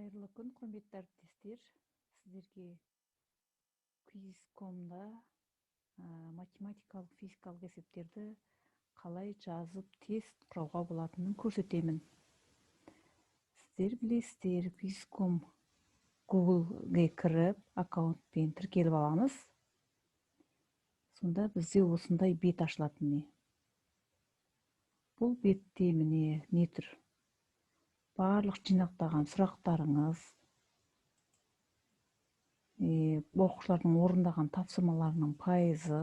Қайырлы күн, құрметті әріптестер. Сіздерге Quiz.com'да математикалық, физикалық есептерді қалай жазып тест құрауға болатынын көрсетемін. Сіздер білесіздер, Quiz.com Google-ге кіріп, аккаунтпен тіркеліп аламыз. Сонда бізде осындай бет ашылады міне. Бұл бетте міне не тұр? Барлық жинақтаған сұрақтарыңыз, оқушылардың орындаған тапсырмаларының пайызы,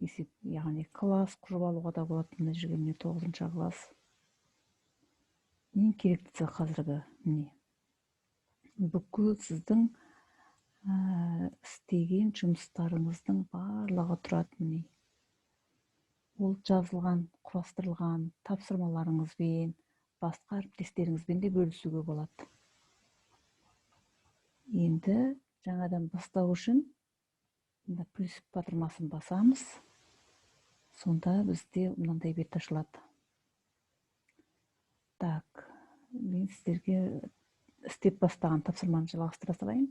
есеп, яғни класс құрып алуға да болады. Мына жерге міне 9 класс. Ең керектісі қазіргі міне. Бүкіл сіздің істеген жұмыстарыңыздың барлығы тұрады міне. Ол жазылған, құрастырылған тапсырмаларыңызбен, басқа әріптестеріңізбен де бөлісуге болады. Енді жаңадан бастау үшін мында плюс батырмасын басамыз. Сонда бізде мынандай бет ашылады. Так, мен сіздерге істеп бастаған тапсырманы жалғастыра салайын.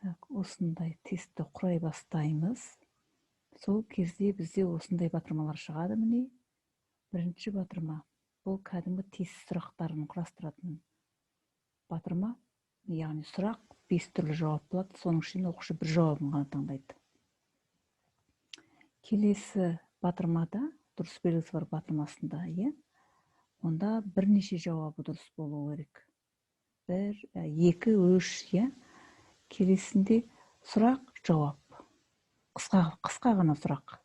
Так, осындай тестті құрай бастаймыз. Сол кезде бізде осындай батырмалар шығады міне. Бірінші батырма бұл кәдімгі тест сұрақтарын құрастыратын батырма, яғни сұрақ 5 түрлі жауап болады, соның ішінен оқушы бір жауабын ғана таңдайды. Келесі батырмада, дұрыс белгісі бар батырмасында, иә, онда бірнеше жауабы дұрыс болуы керек. 1, 2, 3, иә. Келесінде сұрақ, жауап. Қысқа ғана сұрақ.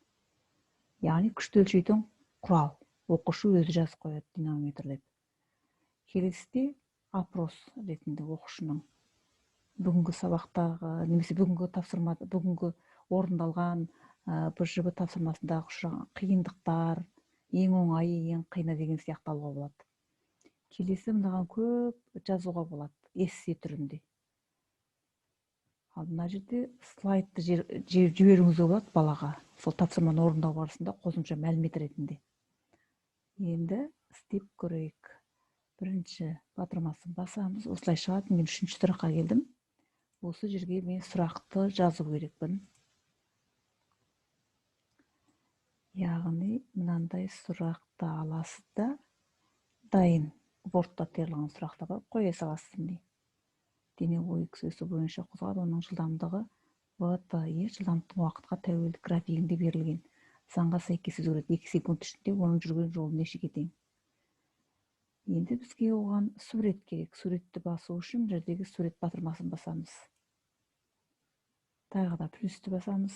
Яғни күшті өлшейтін құрал. Оқушы өзі жазып қояды динамометр деп. Келесіде опрос ретінде оқушының бүгінгі сабақтағы немесе бүгінгі тапсырма, бүгінгі орындалған БЖБ тапсырмасындағы ұшыраған қиындықтар, ең оңайы, ең қиыны деген сияқты алуға болады. Келесі мынаған көп жазуға болады, эссе түрінде. Ал мына жерде слайдты жіберуіңізге болады балаға. Сол тапсырманы орындау барысында қосымша мәлімет ретінде. Енді істеп көрейік. Бірінші батырмасын басамыз. Осылай шығады. Мен үшінші сұраққа келдім. Осы жерге мен сұрақты жазу керекпін. Яғни мынандай сұрақты аласыз да, дайын Word-та терілген сұрақты барып қоя саласыз міне. Дене ой X өсі бойынша қозғалады, оның жылдамдығы ВТ, жылдамдықтың уақытқа тәуелді графигінде берілген. Заңға сәйкес өзгереді. 2 секунд ішінде оның жүрген жолы нешеге тең? Енді бізге оған сурет керек. Суретті басу үшін мына жердегі сурет батырмасын басамыз. Тағы да плюсті басамыз.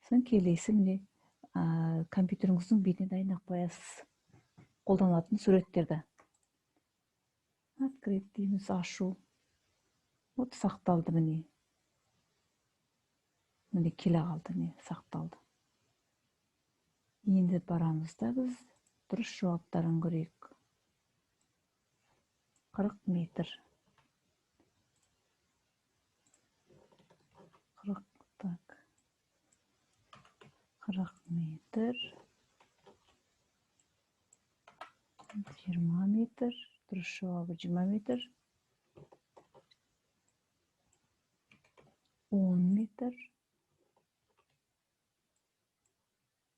Сосын келесі міне, компьютеріңіздің бетіне дайындап қоясыз қолданылатын суреттерді. Открыть дейміз, ашу. Вот сақталды міне. Міне келе қалды, міне сақталды. Енді барамыз да біз дұрыс жауаптарын көрейік. 40 метр. 40, так. 40 метр. 20 метр. Дұрыс жауабы 20 метр. 10 метр.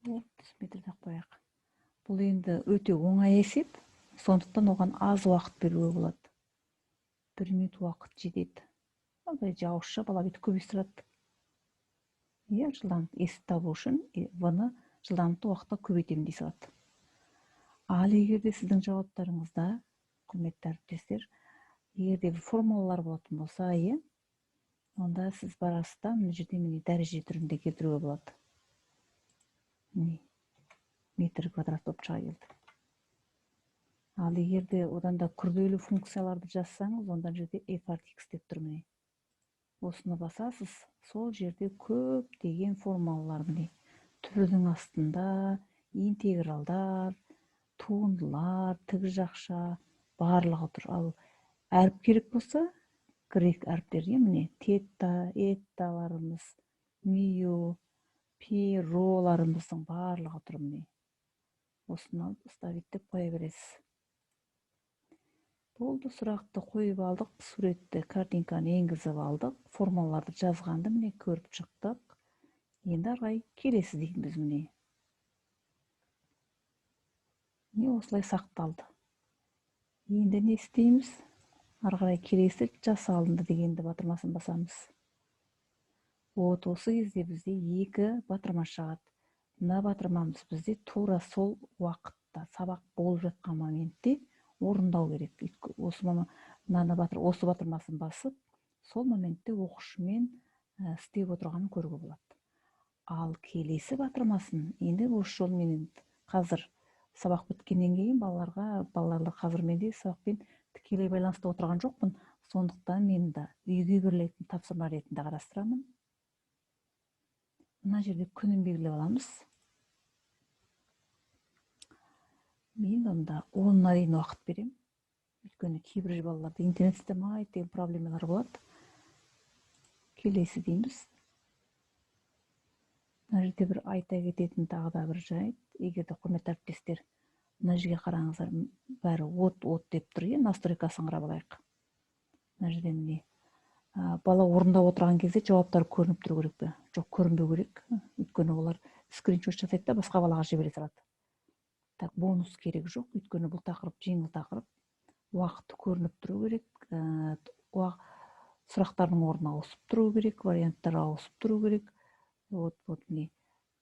30 метр деп қояйық. Бұл енді өте оңай есеп, сондықтан оған аз уақыт беруге болады. 1 минут уақыт жетеді. Ал былай ауызша бала бүйтіп көбейе. Иә, жылдамдық есеп табу үшін В-ны жылдамдықты уақытқа көбейтемін дей салады. Ал егер де сіздің жауаптарыңызда, құрметті әріптестер, егер де бір формулалар болатын болса, иә, онда сіз барасыз да мына жерде міне дәреже түрінде келтіруге болады. Міне метр квадрат болып шыға келді. Ал егер де одан да күрделі функцияларды жазсаңыз, онда мына жерде f art x деп тұр міне. Осыны басасыз, сол жерде көптеген формулалар міне. Түбірдің астында интегралдар, туындылар, тік жақша барлығы тұр. Ал әріп керек болса, грек әріптері, міне тета, эталарымыз, мио, пи, роларымыздың барлығы тұр міне. Осыны алып вставить деп қоя бересіз. Болды, сұрақты қойып алдық, суретті, картинканы енгізіп алдық, формаларды жазғанды міне көріп шықтық. Енді ары қарай келесі дейміз міне. Міне осылай сақталды. Енді не істейміз? Ары қарай келесі жасалынды дегенді батырмасын басамыз. Вот осы кезде бізде екі батырма шығады. Мына батырмамыз бізде тура сол уақытта, сабақ болып жатқан моментте орындау керек. Осы осы батырмасын басып, сол моментте оқушымен істеп отырғанын көруге болады. Ал келесі батырмасын енді осы жолы мен қазір сабақ біткеннен кейін балаларды қазір менде сабақпен тікелей байланыста отырған жоқпын, сондықтан мен де үйге берілетін тапсырма ретінде қарастырамын. Мына жерде күнін белгілеп аламыз. Мен онда 10-на дейін уақыт беремін. Өйткені кейбір балаларда интернет істемейді деген проблемалар болады. Келесі дейміз. Мына жерде бір айта кететін тағы да бір жайт. Егер де құрметті әріптестер, мына жерге қараңыздар, бәрі от деп тұр, иә, настройкасын қарап алайық. Мына жерде міне бала орындап отырған кезде жауаптар көрініп тұру керек пе? Жоқ, көрінбеу керек. Өйткені олар скриншот жасайды да басқа балаға жібере салады. Так, бонус керек жоқ, өйткені бұл тақырып жеңіл тақырып. Уақыты көрініп тұру керек, сұрақтардың орны ауысып тұру керек, варианттар ауысып тұру керек. Вот, вот міне.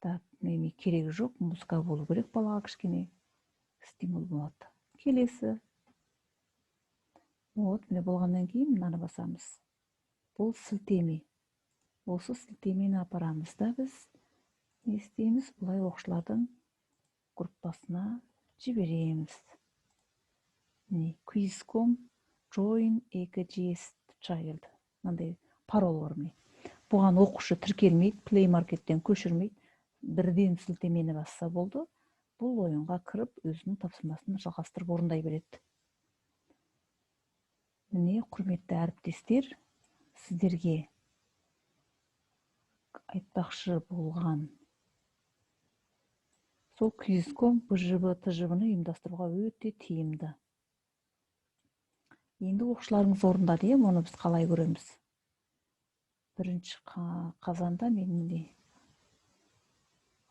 Так, міне керегі жоқ, музыка болу керек балаға, кішкене стимул болады. Келесі. Вот, міне болғаннан кейін мынаны басамыз. Бұл сілтеме. Осы сілтемені апарамыз да біз не істейміз? Бұлай оқушылардың группасына жібереміз. Міне, quiz.com join 2GS шыға келді. Мынандай пароль бар міне. Бұған оқушы тіркелмейді, Play Market'тен көшірмейді. Бірден сілтемені басса болды. Бұл ойынға кіріп, өзінің тапсырмасын жалғастырып орындай береді. Міне, құрметті әріптестер, сіздерге айтпақшы болған сол quiz.com БЖБ ТЖБ-ны ұйымдастыруға өте тиімді. Енді оқушыларыңыз орындады, иә, оны біз қалай көреміз? Бірінші қазанда мен міне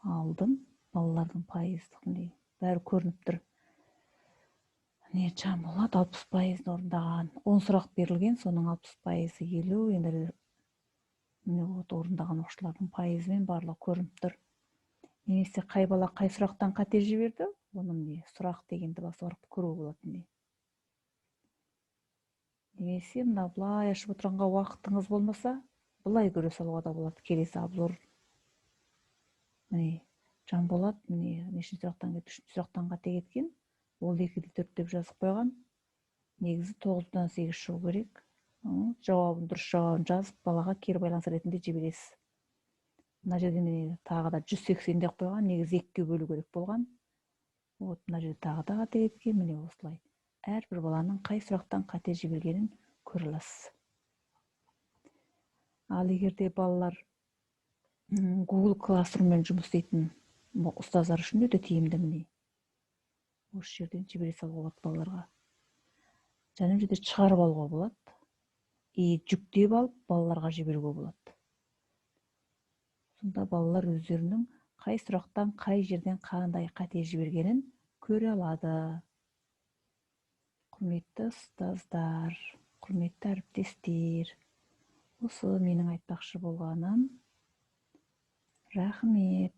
алдым, балалардың пайыздық міне бәрі көрініп тұр. Міне, Жанболат 60% орындаған. 10 сұрақ берілген, соның 60%-ы 50, енді міне вот орындаған оқушылардың пайызымен барлығы көрініп тұр. Немесе қай бала қай сұрақтан қате жіберді, оны міне сұрақ дегенді басып барып көруге болады міне. Немесе мына былай ашып отырғанға уақытыңыз болмаса, былай көре салуға да болады. Келесі обзор. Міне, Жанболат міне нешінші сұрақтан кетті? Үшінші сұрақтан қате кеткен. Ол 2-де 4 деп жазып қойған. Негізі 9-дан 8 шығу керек. Жауабын, дұрыс жауабын жазып, балаға кері байланыс ретінде жібересіз. Мына жерде міне тағы да 180 деп қойған, негізі 2-ге бөлу керек болған. Вот мына жерде тағы да қате кеткен, міне осылай. Әрбір баланың қай сұрақтан қате жібергенін көре аласыз. Ал егер де балалар Google Classroom-мен жұмыс істейтін ұстаздар үшін өте тиімді міне. Осы жерден жібере салуға болады балаларға. Және бұл жерде шығарып алуға болады. И жүктеп алып балаларға жіберуге болады. Сонда балалар өздерінің қай сұрақтан, қай жерден қандай қате жібергенін көре алады. Құрметті ұстаздар, құрметті әріптестер, осы менің айтпақшы болғаным. Рахмет.